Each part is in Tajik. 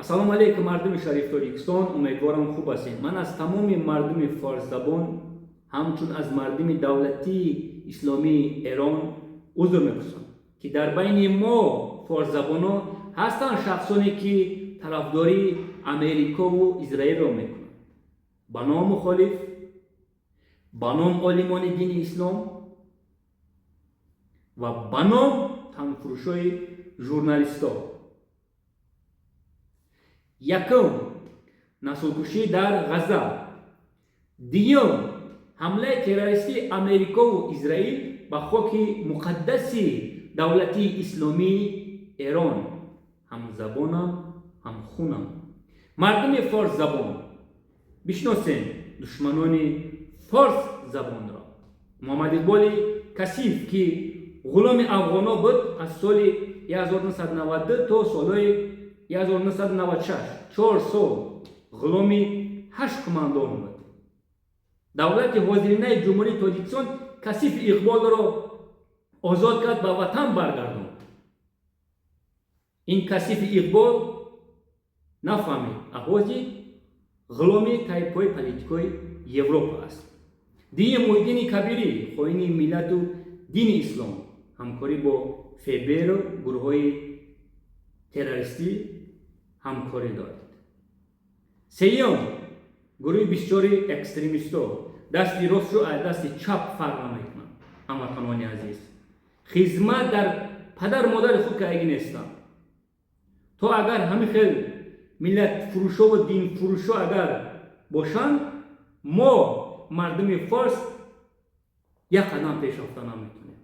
Ассалому алайкум, мардуми шариф Тоҷикистон, умедворам, хуб ҳастед. Ман аз тамоми мардуми форсзабон, ҳамчун аз мардуми давлатии исломии Эрон узр мепурсам, ки дар байни мо форсзабонҳо ҳастанд шахсоне, ки тарафдории Америкову Израилро мекунанд ба ном мухолиф, ба ном олимони дини ислом ва ба ном танфурӯшои журналистҳо. Якум, наслкушӣ дар Ғазза. Дуюм, ҳамлаи террористии Америкову Израил ба хоки муқаддаси давлатии исломии Эрон. Ҳамзабонам, ҳамхунам, мардуми форсзабон, бишносем душманони форсзабонро. Муҳаммад Иқболи касиф, ки ғуломи афғонҳо буд, аз соли 1992 то солҳои 1996, 4 сол ғуломи ҳашт қумандон буд. Давлати ҳозиринаи Ҷумҳурии Тоҷикистон касифи Иқболро озод кард, ба ватан баргардонд. Ин касифи Иқбол нафаҳмид, аҳози ғуломи тайпҳои политикои Европа аст. Дини Муҳиддини Кабирӣ, хоини миллату дини ислом, ҳамкорӣ бо ФБРу гурӯҳҳои террористӣ ҳамкорӣ дорад. Сеюм, гурӯҳи бисёри экстремистҳо дасти ростро аз дасти чап фарқ намекунанд. Ҳамватанони азиз, хизмат дар падару модари худ кардагӣ нестанд. То агар ҳамин хел миллатфурӯшову динфурӯшо агар бошанд, мо мардуми форс як қадам пеш рафта наметонем.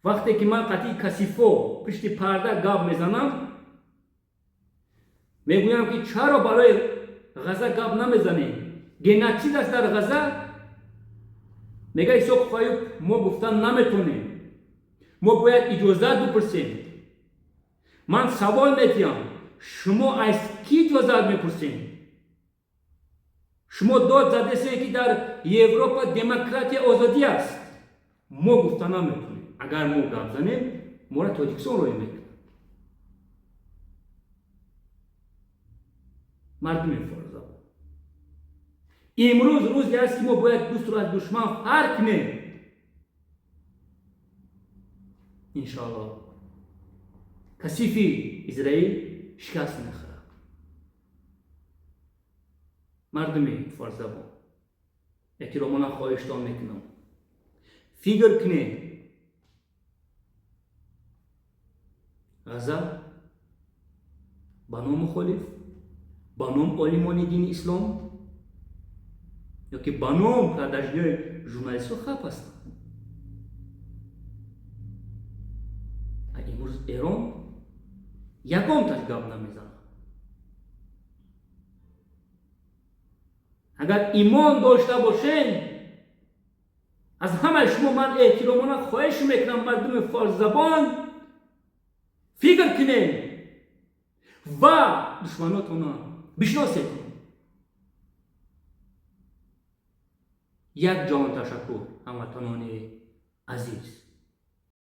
Вақте ки ман қатъи касифо пишти парда гап мезанам, мегӯям, ки чаро барои Ғаза гап намезанем, геноцид аст дар Ғаза. Мега Исоқов Аюб, мо гуфтан наметонем, мо бояд иҷозат бипурсем. Ман савол медиҳам: шумо аз кӣ иҷозат мепурсем? Шумо дод задесем, ки дар Европа демократия, озодӣ аст. Мо гуфта наметонем, агар мо гап занем, моро Тоҷикистон роӣ мекунад. Мардуми форсзабон, имрӯз рӯзе аст, ки мо бояд дӯстро аз душман фарқ кунем. Иншоалло, касифи Израил шикаст мехӯрад. Мардуми форсзабон, эҳтиромона хоҳиштон мекунам, фикр кунед: Ғаза ба ном мухолиф, ба ном олимони дини ислом ё ки ба ном продажниҳои журналистҳо хап ҳастанд. Имрӯз Эрон ягонташ гап намезанад. Агар имон дошта бошем, аз ҳамаи шумо ман эҳтиромона хоҳиш мекунам, мардуми форсзабон, фикр кунем ва душманотона бишносед. Як ҷон ташаккур, ҳамватанони азиз.